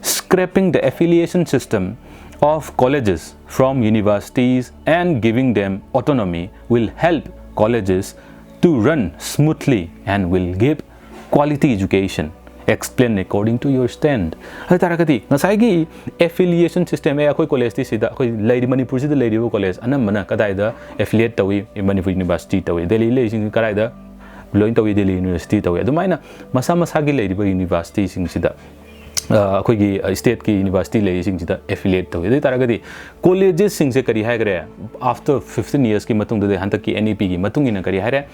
scrapping the affiliation system of colleges from universities and giving them autonomy will help colleges to run smoothly and will give quality education? Explain according to your stand. ꯍꯥꯏ ꯇꯥꯔꯒꯗꯤ, ꯉꯁꯥꯏꯒꯤ affiliation system, ꯑꯦ, ꯑꯩꯈꯣꯏ ꯀꯣꯂꯦꯖꯇꯤ ꯁꯤꯗ, ꯑꯩꯈꯣꯏ ꯂꯩꯔꯤ, ꯃꯅꯤꯄꯨꯔꯁꯤꯗ ꯂꯩꯔꯤꯕ college ꯑꯅꯝꯕꯅ ꯀꯗꯥꯏꯗ affiliate ꯇꯧꯏ? ꯃꯅꯤꯄꯨꯔ ꯌꯨꯅꯤꯚꯔꯁꯤꯇꯤ ꯇꯧꯏ꯫ ꯗꯦꯜꯂꯤ ꯂꯩꯔꯤꯁꯤꯡ ꯀꯗꯥꯏꯗ ꯂꯣꯏꯅ ꯇꯧꯏ? ꯗꯦꯜꯂꯤ ꯌꯨꯅꯤꯚꯔꯁꯤꯇꯤ ꯇꯧꯏ꯫ ꯑꯗꯨꯃꯥꯏꯅ ꯃꯁꯥ ꯃꯁꯥꯒꯤ ꯂꯩꯔꯤꯕ ꯌꯨꯅꯤꯚꯔꯁꯤꯇꯤꯁꯤꯡꯁꯤꯗ, ꯑ, ꯑꯩꯈꯣꯏꯒꯤ, ꯑ, ꯁ꯭ꯇꯦꯠꯀꯤ ꯌꯨꯅꯤꯚꯔꯁꯤꯇꯤ ꯂꯩꯔꯤꯁꯤꯡꯁꯤꯗ affiliate ꯇꯧꯏ꯫ ꯑꯗꯨ ꯑꯣꯏ ꯇꯥꯔꯒꯗꯤ ꯀꯣꯂꯦꯖꯦꯁꯁꯤꯡꯁꯦ ꯀꯔꯤ ꯍꯥꯏꯈ꯭ꯔꯦ? After fifteen yearsꯀꯤ ꯃꯇꯨꯡꯗꯗꯤ, ꯍꯟꯗꯛꯀꯤ N E Pꯒꯤ ꯃꯇꯨꯡ ꯏꯟꯅ ꯀꯔꯤ ꯍꯥꯏꯔꯦ?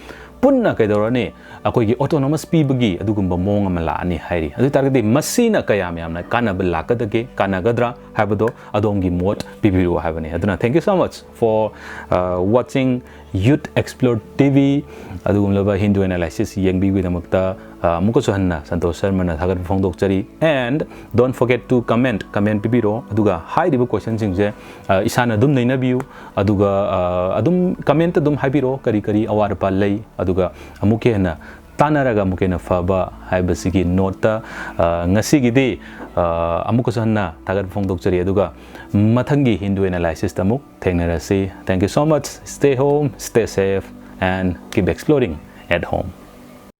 ꯄꯨꯟꯅ ꯀꯩꯗꯧꯔꯅꯤ? ꯑꯩꯈꯣꯏꯒꯤ autonomous ꯄꯤꯕꯒꯤ ꯑꯗꯨꯒꯨꯝꯕ ꯃꯑꯣꯡ ꯑꯃ ꯂꯥꯛꯑꯅꯤ ꯍꯥꯏꯔꯤ꯫ ꯑꯗꯨ ꯑꯣꯏ ꯇꯥꯔꯒꯗꯤ ꯃꯁꯤꯅ ꯀꯌꯥꯝ ꯌꯥꯝꯅ ꯀꯥꯟꯅꯕ ꯂꯥꯛꯀꯗꯒꯦ, ꯀꯥꯟꯅꯒꯗ꯭ꯔꯥ ꯍꯥꯏꯕꯗꯣ ꯑꯗꯣꯝꯒꯤ ꯃꯣꯠ ꯄꯤꯕꯤꯔꯛꯑꯣ ꯍꯥꯏꯕꯅꯤ꯫ ꯑꯗꯨꯅ thank you so much for, uh, watching Youth Explore T V꯫ ꯑꯗꯨꯒꯨꯝꯂꯕ Hindu analysis ꯌꯦꯡꯕꯤꯕꯒꯤꯗꯃꯛꯇ, ꯑ, ꯑꯃꯨꯛꯀꯁꯨ ꯍꯟꯅ ꯁꯟꯇꯣꯁ ꯁꯔꯃꯅ ꯊꯥꯒꯠꯄ ꯐꯣꯡꯗꯣꯛꯆꯔꯤ꯫ And don't forget to comment, comment ꯄꯤꯕꯤꯔꯣ꯫ ꯑꯗꯨꯒ ꯍꯥꯏꯔꯤꯕ questionꯁꯤꯡꯁꯦ, ꯑ, ꯏꯁꯥꯅ ꯑꯗꯨꯝ ꯅꯩꯅꯕꯤꯌꯨ꯫ ꯑꯗꯨꯒ, ꯑ, ꯑꯗꯨꯝ comment ꯑꯗꯨꯝ ꯍꯥꯏꯕꯤꯔꯛꯑꯣ, ꯀꯔꯤ ꯀꯔꯤ ꯑꯋꯥꯠ ꯑꯄꯥ ꯂꯩ꯫ ꯑꯗꯨꯒ ꯑꯃꯨꯛꯀ ꯍꯦꯟꯅ ꯇꯥꯟꯅꯔꯒ ꯑꯃꯨꯛꯀ ꯍꯦꯟꯅ ꯐꯕ ꯍꯥꯏꯕꯁꯤꯒꯤ noteꯇ, ꯑ, ꯉꯁꯤꯒꯤꯗꯤ, ꯑ, ꯑꯃꯨꯛꯀꯁꯨ ꯍꯟꯅ ꯊꯥꯒꯠꯄ ꯐꯣꯡꯗꯣꯛꯆꯔꯤ꯫ ꯑꯗꯨꯒ ꯃꯊꯪꯒꯤ Hindu analysisꯇ ꯑꯃꯨꯛ ꯊꯦꯡꯅꯔꯁꯤ꯫ Thank you so much. Stay home, stay safe, and keep exploring at home.